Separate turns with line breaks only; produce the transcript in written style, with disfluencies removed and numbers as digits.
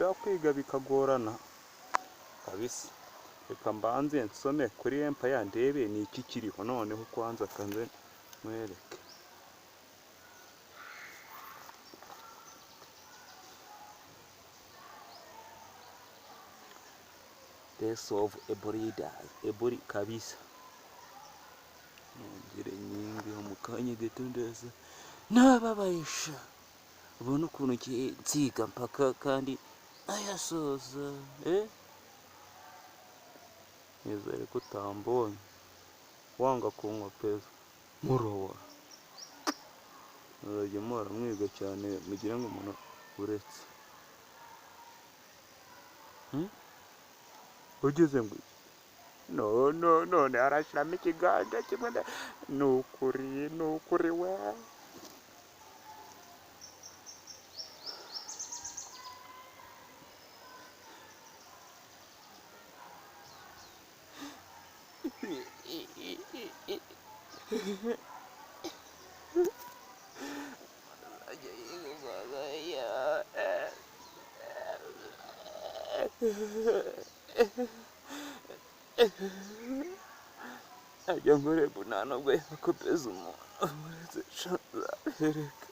Buriya kwiga bikagorana kabisa. Reka mbanze nsome kuri Empire ndebe ni iki kiriho, noneho kwanza kanze mwereke. Death of Eboridas, Ebori kabisa. Nongere nyingi mu kanya gato ndaza nababayisha. Ubona ukuntu ngiye nziga mpaka kandi ayasoza, eh? Nizere ko utambonye wanga kunkopeza murowa. Muzajya muhora mwiga cyane mugire ngo umuntu uretse. Ugeze ngo iki? No, no, none arashyiramo ikiganza kimwe ni ukuri, ni ukuri we. Ajya ngo reba nta nubwo yakopeza umuntu uretse sha nzabereka.